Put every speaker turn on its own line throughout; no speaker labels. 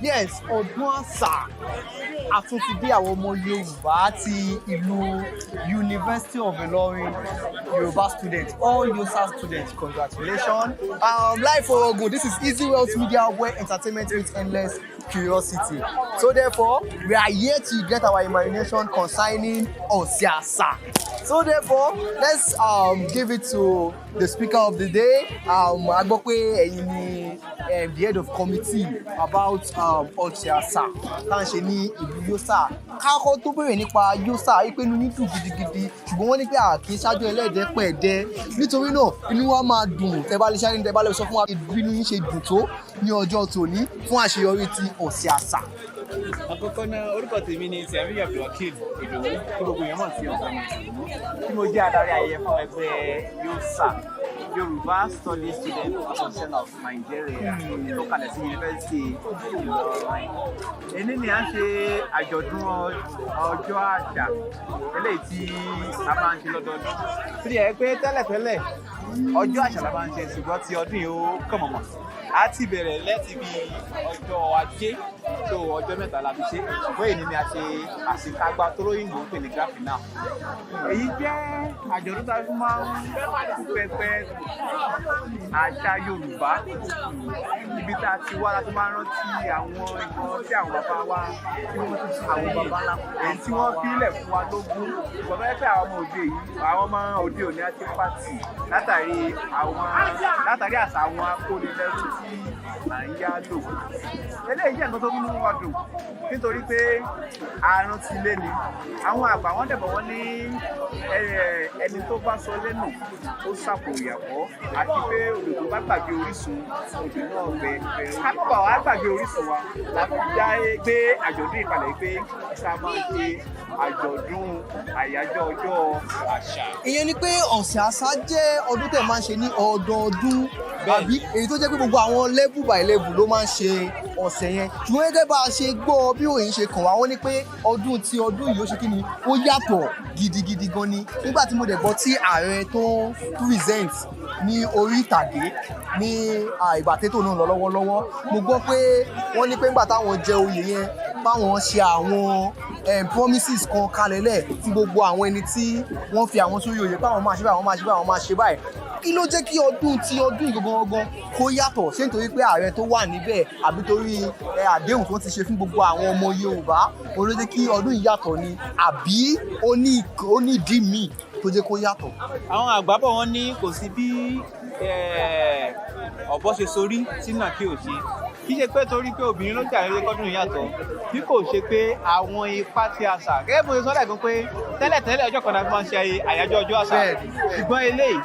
Yes, ọdún àṣà àtúntì bí àwọn ọmọ Yorùbá ti ìlú University of Ilorin, Yorùbá students, all YOSA students, congratulations. Live for Ogun, this is Easy Wealth Media, where entertainment meets endless curiosity. So therefore, we are here to get our imagination concerning Ọ̀sẹ̀ Àṣà. So therefore, let's give it to the speaker of the day. A gbọ́ pé ẹ̀yin ni the head of committee about Ọ̀sẹ̀ Àṣà tá à ń ṣe ní ìlú YOSA. Kákọ́ tó bèrè nípa YOSA wípé inú yín dùn gidigidi, ṣùgbọ́n wọ́n ní pé a kì í ṣáájú ẹlẹ́ẹ̀dẹ́pẹ̀ẹ́dẹ́. Nítorí náà, inú wa máa dùn tẹ́ bá lè ṣáájú, tẹ́ bá lè sọ fún wa bí inú yín ṣe dùn tó ní ọjọ́ tòní fún àṣeyọrí ti Ọ̀sẹ̀ Àṣà.
Àkọ́kọ́ náà, orúkọ tèmi ni Tẹ̀mí Abdulwakeem Ìdòwú, tí gbogbo èèyàn mọ̀ sí Ọ̀gbẹ́ni Ìdòwú, tí mo jẹ́ adarí ayẹyẹ fún ẹgbẹ́ YOSA, Yorùbá Study Student Association of Nigeria, tó kalẹ̀ sí Yunifásitì Ìlọrin. Èní ni à ń ṣe àjọ̀dún ọjọ́ àṣà eléyìí tí a máa ń ṣe lọ́dọọdún. Tó yẹ pé tẹ́lẹ̀tẹ́lẹ̀, ọjọ́ àṣà la máa ń ṣe, ṣùgbọ́n ti ọdún yìí, ó kàn mọ̀mọ́. A ti bẹ̀rẹ̀ láti bí ọjọ́ Ajé tó ọjọ́ 3 la fi ṣe, ṣùgbọ́n èyí ni a ṣe àṣekágbá tó lóyìnbó ń pè ní grand final. Èyí jẹ́ àjọ̀dún tá a fi máa ń pẹpẹ àṣà Yorùbá, ibi tá a ti wá, láti máa rántí àwọn nǹkan tí àwọn bàbá wa tí wọ́n ti ṣe,
àwọn bàbá ńlá
èyí tí wọ́n fílẹ̀ fún wa lógún, ṣùgbọ́n tó yẹ pé àwọn ọmọ òde yìí, àwọn ọmọ òde òní á ti pàtì látàrí àṣà àwọn akónilẹ́rú tí à ń yá lò. Eléyìí jẹ́ nǹkan tó múnú wa dùn nítorí pé àrántí lé ni àwọn àgbà wọn dẹ̀bọ̀ wọ́n ní ẹni tó bá sọ lẹ́nu ó sàpò ìyàwó, àti pé odò tó bá gbàgbé orísun, odò náà gbẹ. Ká má bàa wá gbàgbé orísun wa la fi dá gbé àjọ̀dún ìkàlẹ̀ pé ká máa ṣe àjọ̀dún àyájọ́ ọjọ́ àṣà.
Ìyẹn ni pé Ọ̀sẹ̀ Àṣà jẹ́ ọdún tẹ̀ máa ń ṣe ní ọdọọdún, àbí èyí tó jẹ́ pé gbogbo àwọn level by level ló máa ń ṣe ọ̀sẹ̀ yẹn? Ṣùgbọ́n gẹ́gẹ́ bá a ṣe gbọ́, bí òyìn ṣe kàn wá, wọ́n ní pé ọdún tí ọdún yìí, ó ṣe kí ni, ó yàtọ̀ gidigidi gan ni. Nígbà tí mo dẹ̀ gbọ́ tí ààrẹ tó ń present ní orí ìtàgé ní ìgbà tètò náà lọ lọ́wọ́lọ́wọ́, mo gbọ́ pé wọ́n ní pé nígbà táwọn jẹ oyè yẹn, báwọn ṣe àwọn promises kan kalẹ̀ lẹ̀ fún gbogbo àwọn ẹni tí wọ́n fi àwọn sórí oyè, pé àwọn máa ṣe báyìí, àwọn máa ṣe báyìí, àwọn máa ṣe báyìí. Kí ló jẹ́ kí ọdún tí ọdún yìí gangan gangan kó yàtọ̀? Ṣé nítorí pé ààrẹ tó wà níbẹ̀, àbí torí àdéhùn tó ti ṣe fún gbogbo àwọn ọmọ Yorùbá òun ló jẹ́ kí ọdún yìí yàtọ̀ ni, àbí ó ní ìdí míì tó jẹ́ kó yàtọ̀?
Àwọn àgbà bọ̀, wọ́n ní kò sí bí ọ̀bọ ṣe sorí sínú àkí ò ṣe. Kì í ṣe pé torí pé obìnrin ló jà lórí kọ́dún yàtọ̀, bí kò ṣe pé àwọn ipa tí a sà. Gẹ́gẹ́ bí mo ṣe sọ lẹ́ẹ̀kan pé tẹ́lẹ̀tẹ́lẹ̀, ọjọ́ kan náà fi máa ń ṣe àyájọ́ ọjọ́ àṣà, ṣùgbọ́n eléyìí,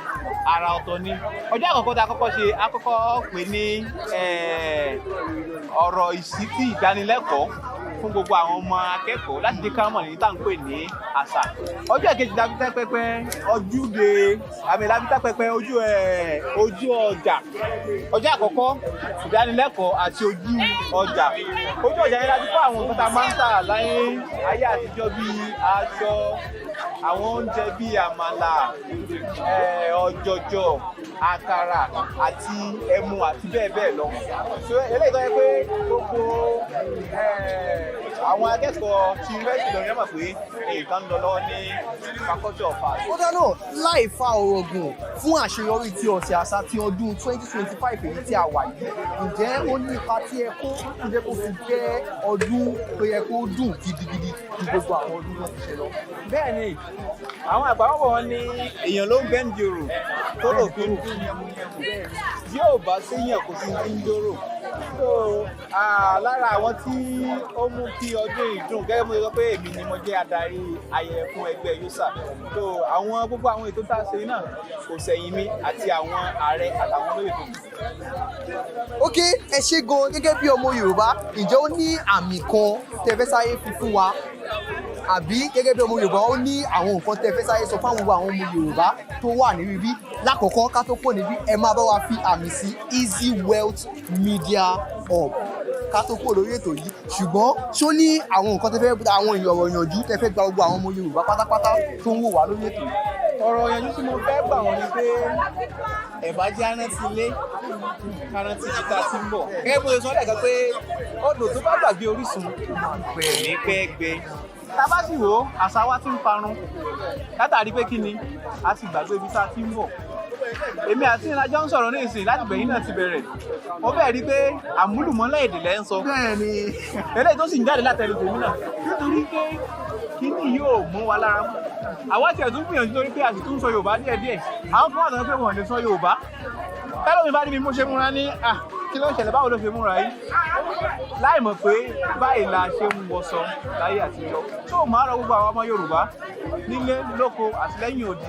àrà ọ̀tọ̀ ni. Ọjọ́ àkọ́kọ́ tá a kọ́kọ́ ṣe, a kọ́kọ́ pè ní ọ̀rọ̀ ìṣítí, ìdánilẹ́kọ̀ọ́ fún gbogbo àwọn ọmọ akẹ́kọ̀ọ́ láti jẹ́ ká mọ̀ ní tá à ń pè ní àṣà. Ọjọ́ kejì la fi tẹ́ pẹpẹ ojúde àmì, la fi tẹ́ pẹpẹ ojú ọjà. Ọjọ́ àkọ́kọ́, ìdánilẹ́kọ̀ọ́ àti ojú ọjà. Ojú ọjà yẹn la ti kọ́ àwọn nǹkan tá a máa ń tà láyé ayé àtijọ́, bíi aṣọ, àwọn oúnjẹ bíi àmàlà, ọ̀jọ̀jọ̀, àkàrà àti ẹmu àti bẹ́ẹ̀ bẹ́ẹ̀ lọ. So eléyìí tó yẹ pé gbogbo àwọn akẹ́kọ̀ọ́ ti Yunifásitì Ìlọrin mọ̀ pé nǹkan ń lọ lọ́wọ́ ní Faculty of Arts.
Ó dáná láì fa ọ̀rọ̀ gùn, fún àṣeyọrí ti Ọ̀sẹ̀ Àṣà ti ọdún 2025 èyí tí a wà yìí, ǹjẹ́ ó ní ipa tí ẹ kó tó jẹ́ kó fi jẹ́ ọdún tó yẹ kó dùn gidigidi ju gbogbo àwọn ọdún tó ti ṣe lọ?
Bẹ́ẹ̀ ni, àwọn àgbà wọn bọ̀, wọ́n ní èèyàn ló ń bẹ́ǹdì òrò tó rò fi ń dún yẹmúyẹmú. Bí ò bá séèyàn, kò sí ti ń dórò. So lára àwọn tí ó mú kí ọdún yìí dùn, gẹ́gẹ́ bí mo sọ pé èmi ni mo jẹ́ adarí ayẹyẹ fún ẹgbẹ́ YOSA, so àwọn gbogbo àwọn ètò tá a ṣe náà, kò sẹ̀yìn mi àti àwọn ààrẹ àtàwọn olóyè tó kù.
Ok, ẹ ṣé gan. Gẹ́gẹ́ bí ọmọ Yorùbá, ǹjẹ́ ó ní àmì kan tẹ́ fẹ́ sáyé fi fún wa, àbí gẹ́gẹ́ bí ọmọ Yorùbá, ó ní àwọn nǹkan tẹ́ fẹ́ sáyé sọ fáwọn gbogbo àwọn ọmọ Yorùbá tó wà níbí bí? Lákọ̀ọ́kọ́, ká tó pọ̀ níbí, ẹ máa bá wa fi àmì sí Easy Wealth Media Hub ká tó kúrò lórí ètò yìí. Ṣùgbọ́n ṣó ní àwọn nǹkan tẹ́ fẹ́, àwọn ọ̀rọ̀ ìyànjú tẹ́ fẹ́ gba gbogbo àwọn ọmọ Yorùbá pátápátá tó ń wò wá lórí ètò yìí?
Ọ̀rọ̀ ìyànjú tí mo fẹ́ gbà wọ́n ni pé ẹ̀bá jẹ́ arántí ilé, kárántí ibi tá a ti ń bọ̀. Gẹ́gẹ́ bó ṣe sọ lẹ́ẹ̀kan pé odò tó bá gbàgbé orísun kò ní pẹ́ gbẹ. Tá a bá sì wò ó, àṣà wa ti ń parun látàrí pé kí ni a ti gbàgbé ibi tá a ti ń bọ̀. Èmi àti ìrìnàjò ń sọ̀rọ̀ ní ìsìn láti gbẹ̀yìn náà ti bẹ̀rẹ̀. Mo fẹ́ rí i pé àmúlùmọ́lẹ̀ èdè lẹ́ ń sọ.
Bẹ́ẹ̀ni.
Eléyìí tó sì ń jáde látẹnu tèmi náà nítorí pé kíní yóò mú wa lára mọ́. Àwa tiẹ̀ tún gbìyànjú torí pé a sì tún sọ Yorùbá díẹ̀díẹ̀. Àwọn kan wà tó ń pè wọ́n lè sọ Yorùbá. Tẹ́lẹ̀ bá ní bí mo ṣe múra ní à kí ló ń ṣẹlẹ̀, báwo ló ṣe múra yìí, láì mọ̀ pé báyìí la ṣe ń wọṣọ láyé àtijọ́. Tó máa rọ gbogbo àwọn ọmọ Yorùbá nílé lóko àti lẹ́yìn odi,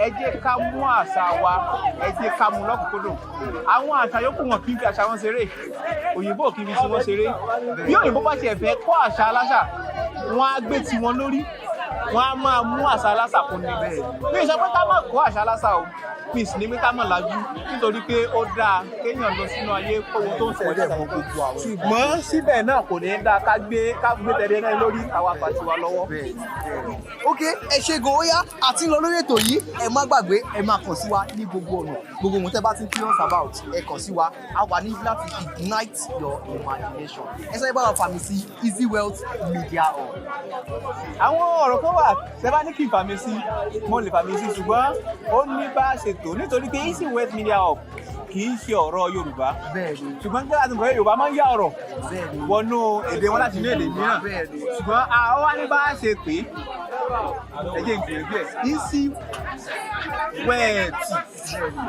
ẹ jẹ́ ká mú àṣà wa, ẹ jẹ́ ká mú lọ́kùnkúndùn. Àwọn àṣà yòókù, wọn kì í fi àṣà wọn ṣeré. Òyìnbó kì í fi tiwọn ṣeré. Bí òyìnbó bá tiẹ̀ fẹ́ kọ́ àṣà aláṣà, wọn á gbé tiwọn lórí, wọn á máa mú àṣà aláṣà kún ni. Mi ò sọ pé ká má kọ́ àṣà aláṣà o, mi sì ní pé ká má lajú, nítorí pé ó dáa kéèyàn lọ sínú ayé kówó tó ń
Kó dẹ̀
ṣẹlẹ̀,
mọ gbogbo àwọn.
ṣùgbọ́n síbẹ̀ náà kò ní dáa ká gbé tẹ̀lé náà lórí àwa fàtiwa lọ́wọ́.
Bẹ́ẹ̀ni. Ok, ẹ ṣe gan. Ó yá, àti ń lọ lórí ètò yìí. Ẹ má gbàgbé, ẹ máa kàn sí wa ní gbogbo ọ̀nà. Gbogbo ohun tẹ́ bá ti ń curious about, ẹ kàn sí wa. A wà ní láti ignite your imagination. Ẹ sáré bá wa fàmì sí Easy Wealth Media Hub.
Àwọn ọ̀rọ̀ kan wà tẹ́ bá ní kí n fàmì sí, mo lè fàmì sí, ṣùgbọ́n ó ní bá a ṣe tó, nítorí pé Easy Wealth Media Hub kì í ṣe ọ̀rọ̀ Yorùbá, ṣùgbọ́n gbé láti mọ̀ pé Yorùbá máa ń yá ọ̀rọ̀ wọnú èdè wọn láti inú èdè mìíràn, ṣùgbọ́n àwọn wá ní bá a ṣe pé ẹ jẹ́ n gbìyànjú ẹ̀. Easy Wealth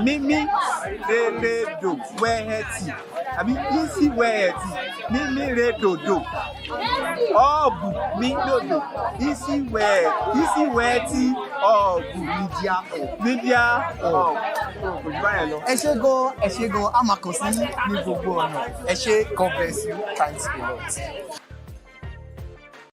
mímí reredo wealth, àbí Easy Wealth mímí redodo hub mí dòdò, Easy Wealth, Easy Wealth Hub
Media Hub.
Media Hub. Kò jù báyẹn lọ.
Ẹ ṣé gan, ẹ ṣé gan. A máa kàn sí ní gbogbo ọ̀nà. Ẹ ṣé. God bless you. Thanks a lot.